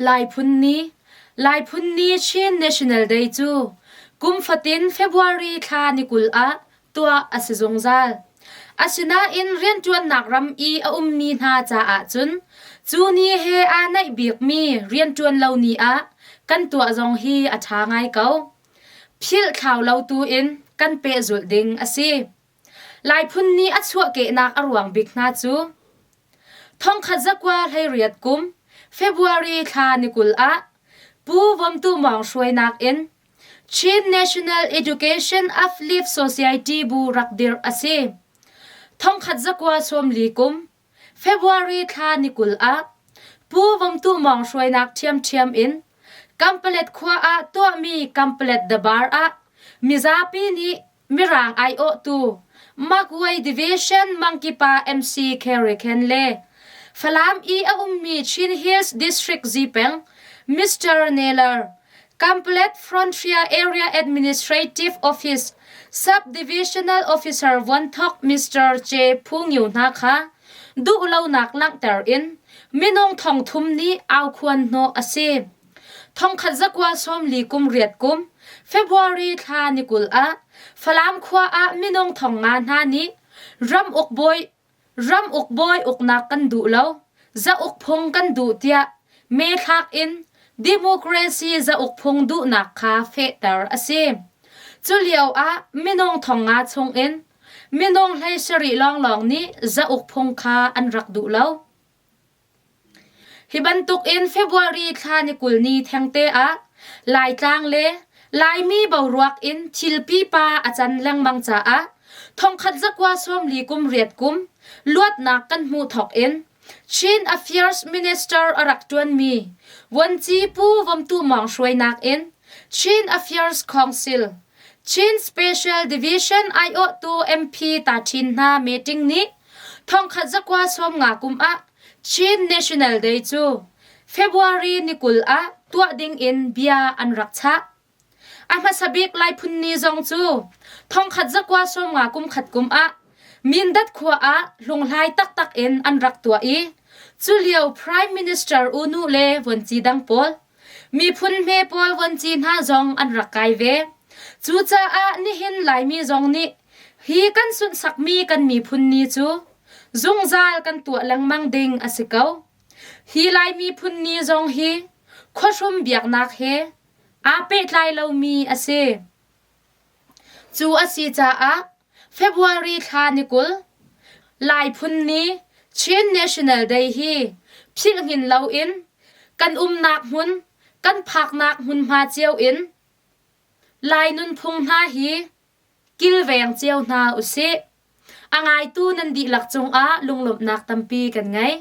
Lai Phun Ni Lai Phun Ni Chin National Day cu kum fatin February thla ni 20 ah tuah a si zungzal. Asinain rianṭuannak ram i a ummi hna caah cun cu ni he aa naih bikmi rianṭuan lo ni ah kan tuah zong hi a ṭha ngai ko. Philh thlau lo tu in kan pehzulh ding a si. Lai phun nih a chuahkehnak a ruang bik hna cu thongkhat zakua 18 kum February thla ni 20 ah Pu Vom Tu Mawng hruainak in Chin National Education Uplift Society bu rak dirh a si. Thongkhat zakua 40 kum February thla ni 20 ah Pu Vom Tu Mawng hruainak ṭhiamṭhiam in Kampalet khua ah tuahmi Kampalet Dabar ah mizapi nih Mirang aiawhtu Magway Division Mangkipa MC Kerry Ken le Falam i a ummi Chin Hills District Zipeng Mr. Naylor, Complete Frontier Area Administrative Office Sub-Divisional Officer Vuanthok Mr. J. Phu Ngiu hna kha duhlonak langhter in minung thongthum nih aukhuan hnawh a si. Thongkhat zakua 40 kum riat kum February thla ni 20 ah Falam khua ah minung 5,000 hna nih ramuk bawi ramuk bawi uknak kan duh lo, zauk phung kan duh tiah me thlak in democracy zauk phung duhnak kha fehter a si. Cu lio ah minung 5,000 chung in minung 17 lawnglawng nih zauk phung kha an rak duh lo. Hi bantukin February thla ni 20 ni thengte ah Laitlang le Laimi boruak in thil pipa a can lengmang caah thongkhat zakua 40 kum riat kum luatnak kan hmuh thawk in Chin Affairs Minister a rak ṭuanmi Vuanci Pu Vom Tu Mawng hruainak in Chin Affairs Council, Chin Special Division aiawhtu MP Ta Ṭhin hna meeting nih thongkhat zakua 50 kum ah Chin National Day cu February ni 20 ah tuah ding in bia an rak chah. A hmasa bik Lai Phun Ni zong cu thongkhat zakua 50 kum khat kum ah Mindat khua ah hlunghlai taktak in an rak tuah i cu lio Prime Minister U Nu le vuanci dang pawl miphun hme pawl vuanci hna zong an rak kai ve. Cucaah nihin Laimi zong nih hi kan sunhsakmi kan miphun ni cu zungzal kan tuah lengmang ding a si ko. Hi Lai miphun ni zong hi khuahrum biaknak he aa pehtlai lomi a si. Cu a si caah February thla ni 20 Lai phun ni Chin National Day hi philh hngin loin kan umnak hmun, kan phaknak hmunhma cio in Lai nunphung hna hi kilveng cio hna usih. A ngaitu nan dihlak cungah lunglawmhnak tampi kan ngei.